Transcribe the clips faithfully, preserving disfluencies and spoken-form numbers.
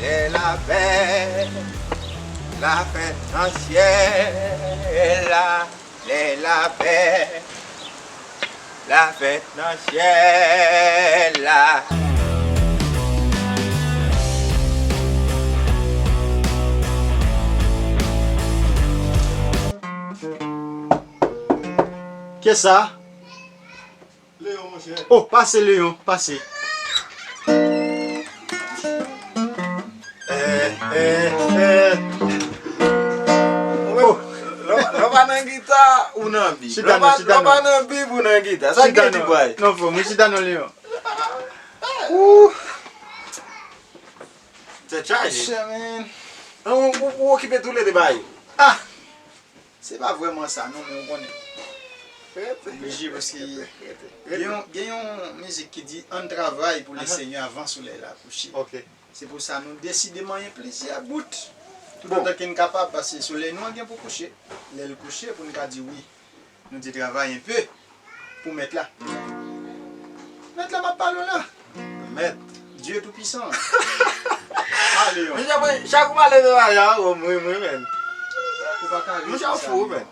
Lè lapè, lafèt nan syèl la, lè lapè, lafèt nan syèl la. Kisa? Leyon, monchè. Oh, pase, Leyon, pase. Eh, eh, eh. Oh. Lè, lè w pa nan gita, ou nan bib. Chita non, chita non. Lè w pa nan bib, ou nan gita. Sa ki di bway? Non, frè, mwen chita non, Leyon. Ouh. Tèt chaje. Monchè, man. Ou, ou, ou okipe tou lè de bagay. Ah! Se pa vrèman sa, non, men ou konnen. Oblije, paske gen yon, gen yon mizik ki di, ann travay pou le Senyè avan solèy la kouche. Se pou sa nou deside manyen plizyè bout. Toutotan ke n kapab, paske solèy nou an gen pou kouche. Lè l kouche, pou n ka di wi. Nou di travay enpe pou mèt la. Mèt la, m ap pale w la. Mèt. Dye toupisan. Ale yon. Mesye, mwen, chak ou pale de bagay, ou mwen, mwen, men. Ou pa ka rete sa, Leyon.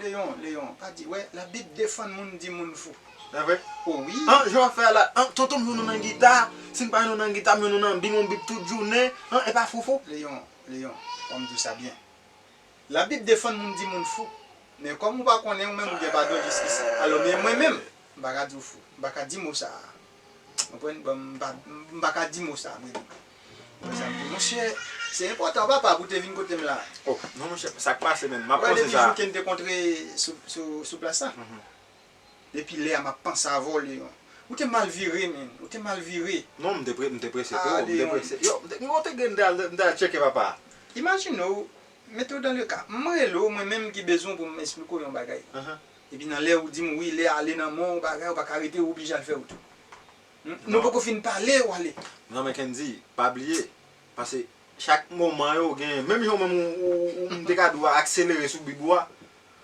Leyon, Leyon, pa di, wè, Labib defann moun di moun fou. Se vre? O wi. An, jan w ap fè a la, an, tonton m jwenn nou nan gita, si m pa jwenn nou nan gita, m jwenn nou nan bim, yon bip tout jounen, an, e pa fou fou? Leyon, Leyon, fò m di w sa byen. Labib defann moun di moun fou. Men kòm ou pa konnen, ou menm ou gen padon jiskisi. Alò, men mwen menm, m pa ka di w fou. M pa ka di mo sa a. Konprann? Bon, m pa, m pa ka di mo sa a, mwen menm. Mwen sa m di, monchè, se enpòtan, papa, pou w te vin kote m la. Oh, non, monchè, sa k pase, menm? M ap panse sa. Wè, depi jou ke n te kontre sou, sou, sou plas la. Depi lè a, m ap panse avè w, Leyon. Ou te mal vire, men. Ou te mal vire. Non, m te pre-, m te prese twò, m te prese. Yo, m te, m te gen, m te al, m te al tcheke papa. Imajine w, mete w dan le ka. M rele w, mwen menm ki bezwen w pou m esplike w yon bagay. Epi nan lè ou di m wi, lè ale nan men w, bagay, ou pa ka rete, ou oblije al fè wout ou. Nou poko fin pale, ou ale. Non, men Kendy, pa bliye. Paske chak moman yo gen, menm jan ou menm ou, ou, ou, m te ka di w akselere sou Bib ou a,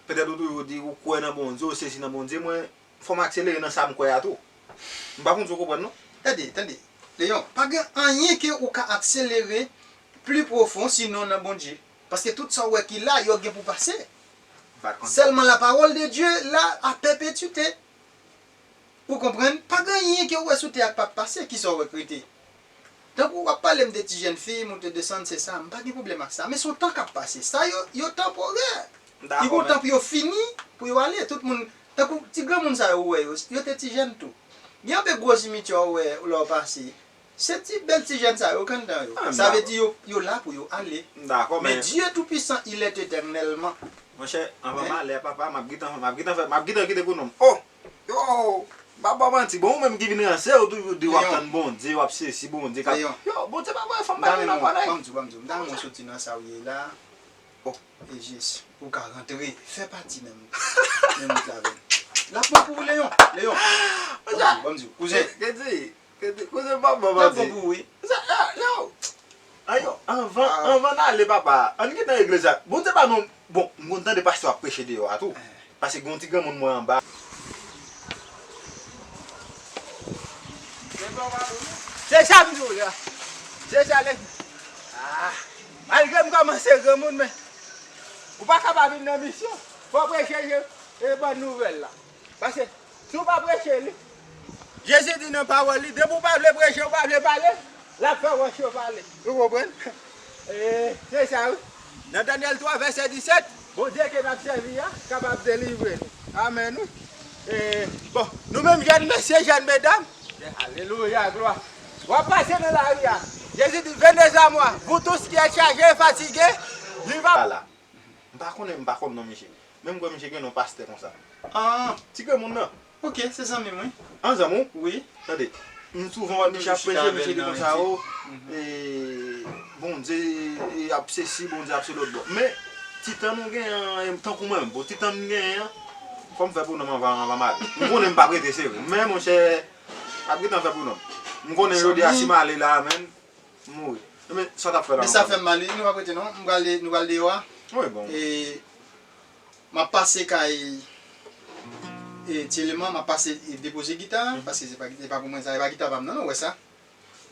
petèt ou toujou di ou kwè nan Bondye, ou sezi nan Bondye, mwen, fò m akselere nan sa m kwè a tou. M pa konn si w konprann, non. Tande, tande. Leyon, pa gen anyen ke ou ka akselere pli pwofon sinon nan Bondye. Paske tout sa w wè ki la, yo gen pou pase. Sèlman la parole de Dieu la à perpétuité. Ou konprann? Pa gen anyen ke w wè sou tè a k p ap pase, kisa w wè k rete? Tankou w ap pale m de ti jèn fi, moute desann, se sa, m pa gen pwoblèm ak sa. Men se yon tan k ap pase. Sa yo, yo tanporè. Li gen yon tan pou yo fini, pou yo ale. Tout moun, tankou ti granmoun sa yo ou wè yo, yo te ti jèn tou. Gen anpe gwo simityè ou wè lè w pase. Se ti bèl ti jèn sa yo k anndan yo. Sa vle di yo, yo la pou yo ale. Men Dye toupisan, il est éternellement. Monchè, anvan m ale, papa, m ap gentan, m ap gentan fè, m ap gentan kite pou nonm. Oh! Yo! M ap ba w manti. Bon, ou menm ki vin ranse, ou toujou di w ap tann Bondye, w ap sezi Bondye k ap. Yo, Bondye pa voye fanm bay moun ankò, non. Ban m di w, ban m di w. M ta renmen w soti nan sa w ye la. Oh. E jis, ou ka rantre, fè pati menm, menm wout la avè m. L ap bon pou ou, Leyon. Leyon. Ban m di w, ban m di w. Kouzen. Kouzen, ban m manti. L ap bon pou ou, wi. Sa, yo, yo. Ayo, anvan, anvan n ale, papa, ann kite nan legliz la. Bondye ba nou, bon, m konn tande pastè ap preche deyò a tou. Paske gen yon ti granmoun mwen anba. Se sa m di w la. Se sa le. Ah, malgre m kòmanse granmoun, men ou pa ka pa vin nan misyon. Fò w preche e, e bòn nouvèl la. Paske si w pa preche li, Jezi di nan pawòl li, depi w pa vle preche, w pa vle pale, l ap fè wòch yo pale. Ou konprann? E, se sa, wi. Nan Danyèl twa, vèsè disèt, Bondye ke n ap sèvi a kapab delivre nou. Amèn, wi. E, bon, nou menm jèn mesye, jèn medam, alelouya, glwa. W ap pase nan lari a. Jezi di, venez à moi, vous tous qui êtes chargés et fatigués, li va. M pa konnen, m pa konn non misye. Men m kwè misye gen non pastè konsa. Ah. Ti granmoun nan. Ok, se zanmi m, wi. An, zanmi w? Wi. Tande, m souvan wè misye ap preche, misye di konsa, o, e, Bondye, e, ap sesi, Bondye ap se lòt bò. Men, ti tan nou genyen an, e, tankou mwen menm, bon, ti tan m genyen an, fò m fè pou nonm anvan, anvan m ale. M konnen m p ap rete, se vre. Men, monchè, ap gentan fè pou nonm. M konnen jodi a, si m ale la, men, M mouri. Men sa t ap fè la. Men sa fè m mal, wi. Nou p ap rete non. Nou pral, nou pral deyò a. Wi, bon. E m ap pase kay, e, Ti Eleman, m ap pase, e, depoze gita, paske se pa, se pa pou mwen sa, e pa gita pa m nan, non, ou wè sa.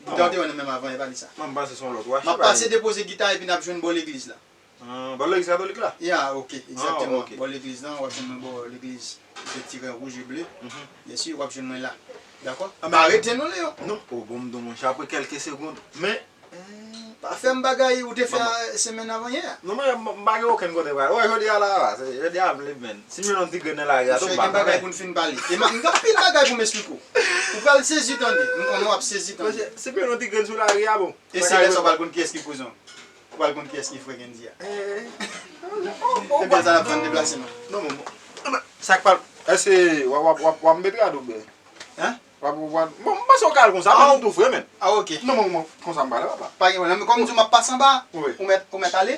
Gita w te wè nan men m avan, e pa li sa. M ap pase son lòt. M ap pase depoze gita epi n ap jwenn bò legliz la. Ah, bò legliz katolik la? Ya, ok, egzakteman. Bò legliz lan, w ap jwenn mwen bò legliz vèt, tiren wouj e ble. Byen si, w ap jwenn mwen la. Dakò? Pa rete non, Leyon. Non, o bon, m di w, monchè, apre kèlke segonn. Men, pa fè m bagay ou te fè semèn avan yè a. Non, men m, m pa gen okenn kote pral. Wè, jodi a la, se, jodi a m lib, men. Si m jwenn yon ti grenn nan lari a tou, m pa pale. Gen bagay pou n fin pale. E m gen anpil bagay pou m esplike w. Ou pral sezi tande. M konnen w ap sezi tande. Monchè, si m jwenn yon ti grenn sou lari a, bon. E se lè sa w pral konn kiyès ki kouzen w. Ou pral konn kiyès ki frè Kendy a. Ebyen, sa n ap fè, n deplase non. Non, men, men, sa k pral, èske w ap, w ap, w ap, w ap met rad ou byen? Hein? W ap, w ap, bon, m panse w ka al konsa, men nou tou fre, men. Ah, ok. Non, men, men, konsa m pale, papa. Pa gen pwoblèm, men kòm m di w m ap pase anba, ou mèt, ou mèt ale.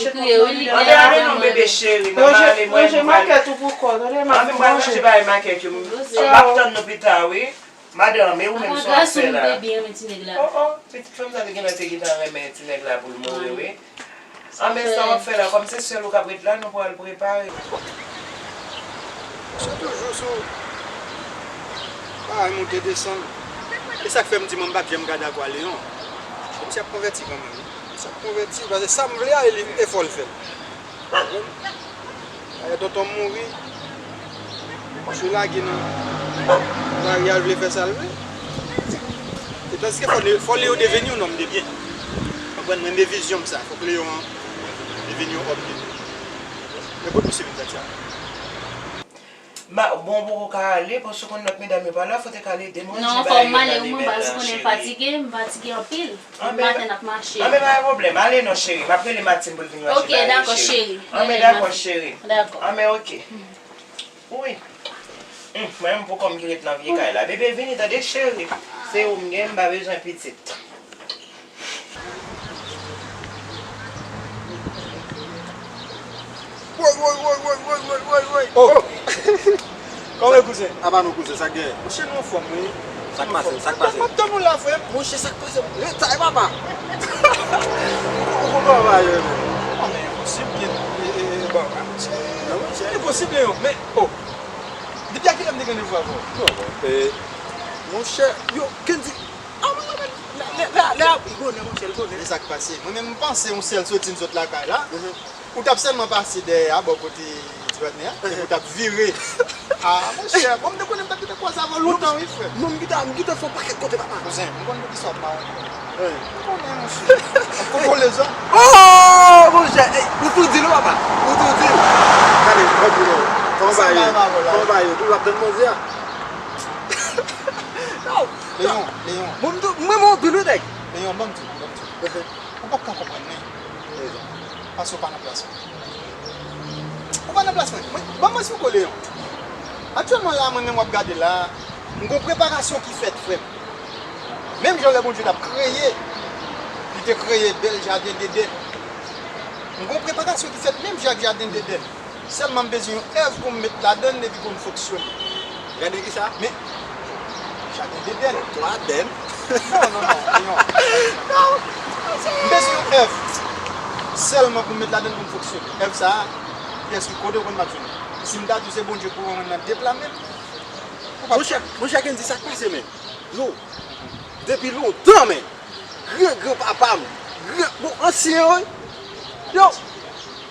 Antre, antre non, bebe cheri, mwen ale, mwen pral. Anfen, mwen al chèche bagay makèt yo. M ap tann nou pita, wi. Madanm, e ou menm sa w ap fè la? Oh, oh, pitit fanm sa te genlè te gentan renmen ti nèg la pou l mouri, wi. An, men sa w ap fè la, kòm se sèl ou k ap ret la, nou pral prepare. Misye toujou sou bagay monte desann. E sa k fè m di mwen m p ap janm ka dakò a Leon. Misye ap konvèti kanmenm, wi. Konvèti, paske sa m vle a, li, e fò l fè l. Konprann? Dayè, tonton m mouri, misye lage nan lari a, l vle fè sa l vle. E tandiske fò, fò Leon deveni yon nonm de byen. Konprann? Mwen, de vizyon m sa, fòk Leon an deveni yon òm de byen. Men kot misye vin Santiago? Ma, bon, ou poko ka ale, paske ou konn lòt medam yo pa la, fò te ka ale demen. Non, fò m ale, wi, mwen, baz, ou konnen m fatige, m fatige anpil. Depi maten n ap mache. Anben, pa gen pwoblèm, ale non, cheri, m ap rele Martine pou l vin rache bagay, cheri. Ok, dakò, cheri. Anben, dakò, cheri. Dakò. Anben, ok. Wi. Hum, mwen menm poko m ki ret nan vye kay la. Bebe, vini, tande, cheri. Se ou m gen, m pa bezwen pitit. Woy, woy, woy, woy, woy, woy, woy, woy. Oh! Kòman e, kouzen? Apa nou, kouzen, sa k gen? Monchè, nou anfòm, wi. Sa k pase, sa k pase? M ap tann ou la, frè m. Monchè, sa k pase? Retay, papa. Ou konn travay, wi. Non, men enposib, gen, e, e, e, bon, non, monchè, enposib, Leon, men, oh. Depi a kilè m te gen randevou avè w? Non, bon, e, monchè, yo, Kendy, ah, mwen, mwen, lè, lè, lè, lè, li bonè, monchè, li bonè. Men sa k pase? Mwen menm, m panse yon sèl soti m sot lakay la. Mhm. Ou t ap sèlman pase dèyè a, bò kote ti patnè a, epi ou t ap vire. Ah, monchè, bon, m te konnen m t ap gentan kwaze avè w lontan, wi, frè. Non, m gentan, m gentan fè yon pakèt kote, papa. Kouzen, m konn poukisa w ap mawon. Wi. M konnen, monchè. M ap konpole sa. Oh, monchè, ey, ou tou di l, wi, papa. Ou tou di l. Gade, m ap di w. Kòman w ba yo? Kòman w ba yo? Tou w ap tann Bondye a? Non. Leon, Leon. Bon, m tou, mwen, mwen, anpil, wi, nèg. Leon, ban m di w, ban m di w. Ou p ap ka konprann mwen. Rezon. Paske w pa nan plas mwen. Ou pa nan plas mwen. Mwen, ban mwen sou ko, Leon. Aktyèlman la, mwen menm w ap gade la, m gon preparasyon ki fèt, frè m. Menm jan lè Bondye t ap kreye, li te kreye bèl jaden Edenn. M gon preparasyon ki fèt menm jan ak jaden Edenn. Sèlman m bezwen yon èv pou m met ladann epi pou m fonksyone. Jaden kisa? Men, jaden Edenn. Twa Aden. Non, non, non, non. Non. M bezwen yon èv. Sèlman pou m met ladann pou m fonksyone. Èv sa a, pyès li kote w konn m ap jwenn li. Si m ta di w se Bondye k pou ban mwen nan de pla menm. Monchè, monchè Kendy, sa k pase, men? Yo, depi lontan, men. Gran gran papa m, gran, bon, ansyen yo, yo,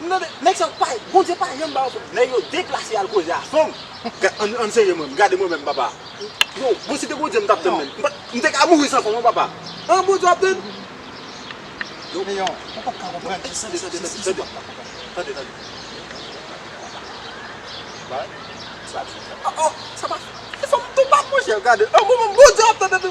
m tande, nèg sa yo pa, Bondye pa janm ba yo fanm. Nèg yo deplase al koze a fanm. Ga-, ann, ann serye mwen, gade mwen menm, papa. Yo, bon, si te Bondye m t ap tann menm. M pa, m te ka mouri san fanm, wi, papa. An, Bondye w ap tann. Yo. Leon, ou p ap ka konprann. Tande, tande, tande, tande. Tande, tande. Bay. Sa, oh, oh, sa pa, e fanm tou bat, monchè, gade. An, bon, bon, Bondye w ap tann.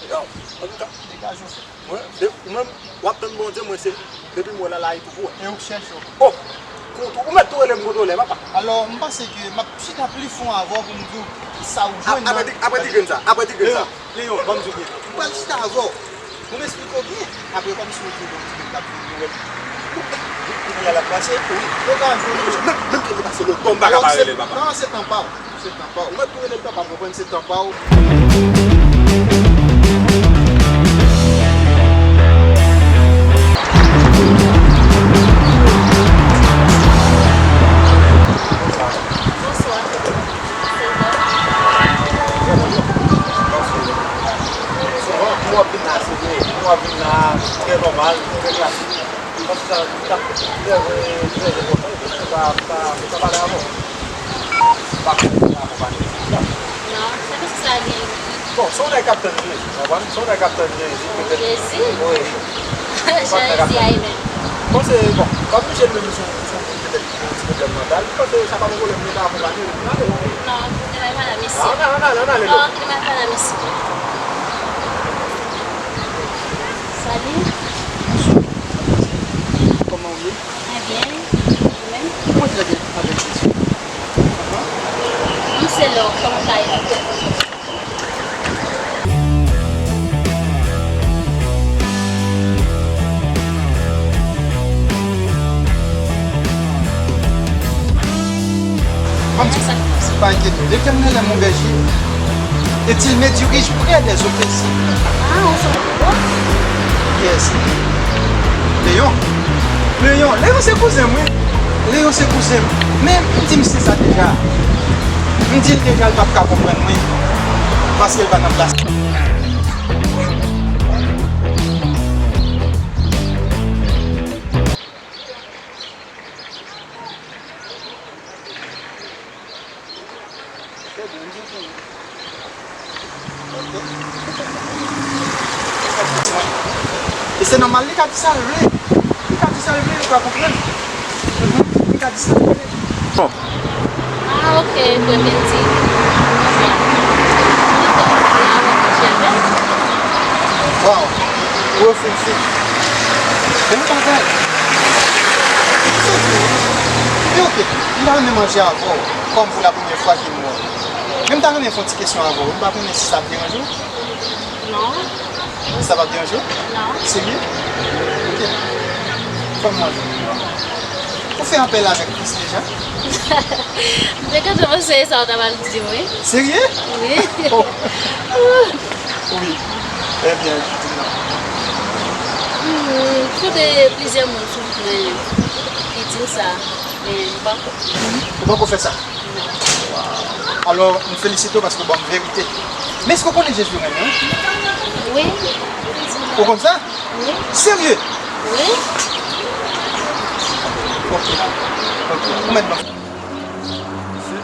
Yo, antouka, degaje w, frè. Mwen, de, ou menm, w ap tann Bondye, mwen se, depi m wè Lala, li tou pou wè. E ou k chèche w. Oh! Kontwo-, ou mèt tou rele m kontwolè, papa. Alò, m panse ke m ap chita pli fon avè w pou m di w kisa ou jwenn nan. Apre ti, apre ti grenn sa, apre ti grenn sa. Leon, Leon, ban m di w byen. M pral chita avè w. Pou m esplike w byen. Apre, kòmsi ou di bon, ti nèg k ap vin nou wè. Kounye a l ap pase, wi. Yo ka jwenn ou. Menm, menm ke li pase lòt bò, m pa ka pa rele l, papa. Non, se tan pa w. Se tan pa w. Ou mèt tou rele l tan pa w, konprann, se tan pa w. Bonswa. Souvan, pou w ap vin la, se vre, pou w ap vin la, trè nòmal, trè klasik. Paske sa, sa trè, trè enpòtan, epi se pa, pa, se pa bagay avè w. Pa konn sa akonpanye. Non, se pa sa gen. Bon, se yon nèg k ap tann Jezi, w konprann? Se yon nèg k ap tann Jezi, petèt. Jezi? Wi. Jezi a li menm. Bon, se, bon, kòm misye li menm, li se yon, li se yon moun petèt ki gen yon ti pwoblèm mantal, li panse sa pa yon pwoblèm, li ka akonpanye l, li vin ale. Non, ann ale, ann ale, mèsi. Ann ale, ann ale, ann ale, non. Non, ann ale, mèsi. Salut. Kòman w ye? Mwen byen. Ou menm? Mwen trè byen, avèk Jezi. Mwen se Lò, kòman w ka ye? Ban m di w, pa enkyete w. Letènèl est mon berger, et il me dirige près des eaux paisibles. Ah, ou se yon bon? Yes. Leyon. Leyon. Leyon se kouzen m, wi. Leyon se kouzen m. Men, m di misye sa deja. M di l deja, l p ap ka konprann mwen. Paske l pa nan plas. E se nòmal, li ka di sa l vle. Li ka di sa l vle, li pa konprann. Mhm. Li ka di sa l vle. Bon. Ah, ok, frè Bendy. Wow. Gwo fil fil. Men nou pa gad. Se ok. Men ok. M ta renmen manje avè w. Kòm pou la premyè fwa ke m wè w. Men m ta renmen fè yon ti kesyon avè w. M pa konnen si sa ap deranje w. Non. Sa p ap deranje w? Non. Serye? Ok. Fè m manje. Ou fè apèl avèk Kris deja? M te gentan panse se sa w ta pral di m, wi. Serye? Wi. Oh. Wi. Ebyen, di m non. Hmm, kote plizyè moun sou mwen ki di m sa, men m pako. Ou pako fè sa? Alò, m felisite w paske w ban m verite. Men èske w konnen Jezi renmen w? Wi. Ou konn sa? Wi. Serye? Wi. Ok. Ok. Ou mèt ban m. Misye,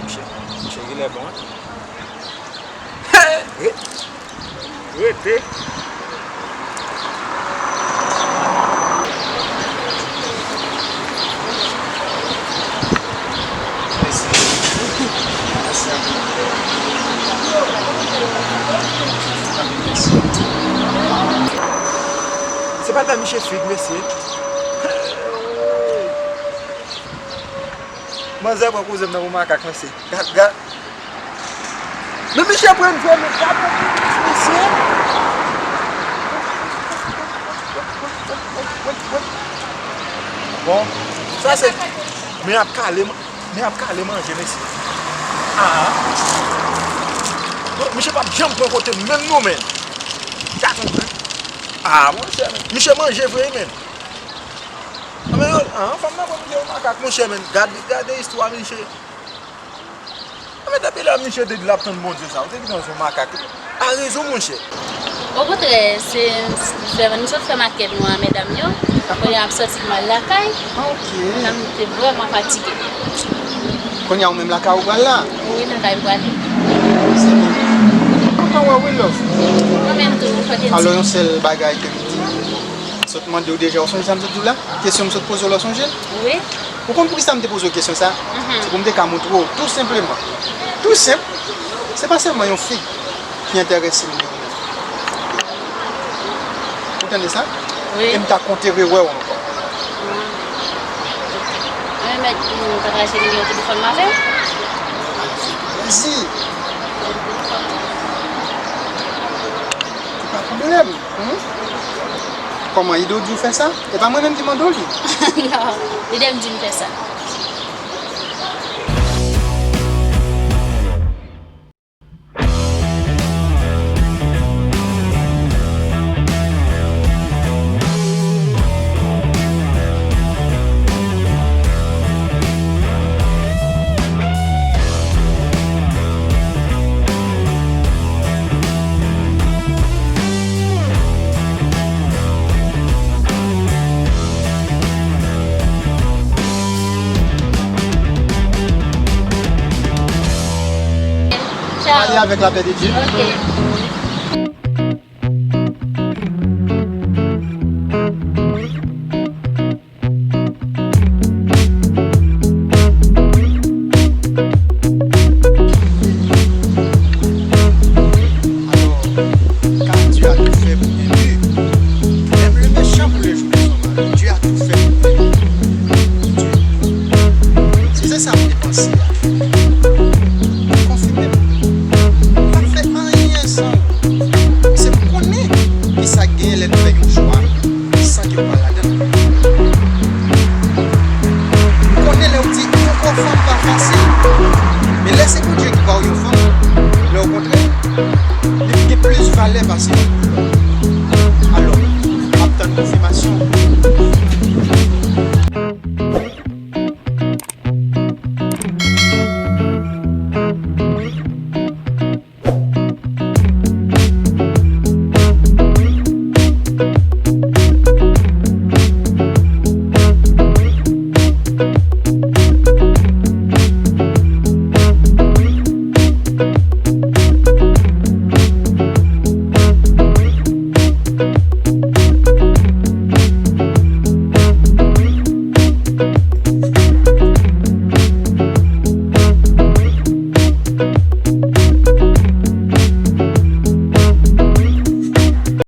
misye, misye genlè bon, wi. Re-, rete. Mèsi. Mèsi anpil. Anpil mèsi. Se pa ta miche fig, mesye. Manzè pran koze m nan pou makak, mesye. Gad, gad. Men misye pran vre, men gad yon imaj, mesye. Bon, sa se, men ap kale, men ap kale manje, mesye. Ah. Bon, misye p ap janm pran kote m, menm non, men. Gad yon grenn. Ah, monchè, men. Misye manje vre, men. Ah, men yo, ah, fanm nan pran misye pou makak, monchè, men. Gade, gade istwa misye. Ah, men depi lè misye te di l ap tann Bondye sa, ou te gentan se yon makak. A rezon, monchè. Okontrè, se, se, nou sot fè makèt nou a medam yo. Kounye a m soti m al lakay. Ah, ok. Nan m te vrèman fatige. Kounye a ou menm lakay ou pral la? Wi, lakay m pral. Se bon. Kontan wè w wi, love. Mwen menm tou, ou fè de di. Alò, yon sèl bagay ke m di. Sot mande w deja, ou sonje sa m sot di w la? Kesyon m sot poze w la, ou sonje l? Wi. Ou konn poukisa m te poze w kesyon sa? Mhm. Se pou m te ka montre w, tou senpleman. Tou senp, se pa sèlman yon fig ki enterese m de ou menm. Ou tande sa? Wi. E m ta konte rewè w ankò. Ah. Mwen mèt, mm, pataje nimewo telefòn mwen avè w? Plezi. Se pa pwoblèm. Hmm? Kòman, ide w di w fè sa? E pa mwen menm ki mande w li? Non, ide m di m fè sa. Tchao. Allez avec la paix de Dieu. Ok. Alò, ka Dye a tou fè pou byen viv. Menm le méchant pou le jou de son malheur, Dye a tou fè pou byen viv. Se, se sa m te panse a. Konfime m. M pa fè anyen san ou. Se pou konnen kisa k genyen lè n fè yon chwa san ke w pa ladan l. M konnen lè w di yon ofrann pa fasil, men lè se Bondye ki ba w yon fanm, lè okontrè, li gen plis valè pase yon koulè.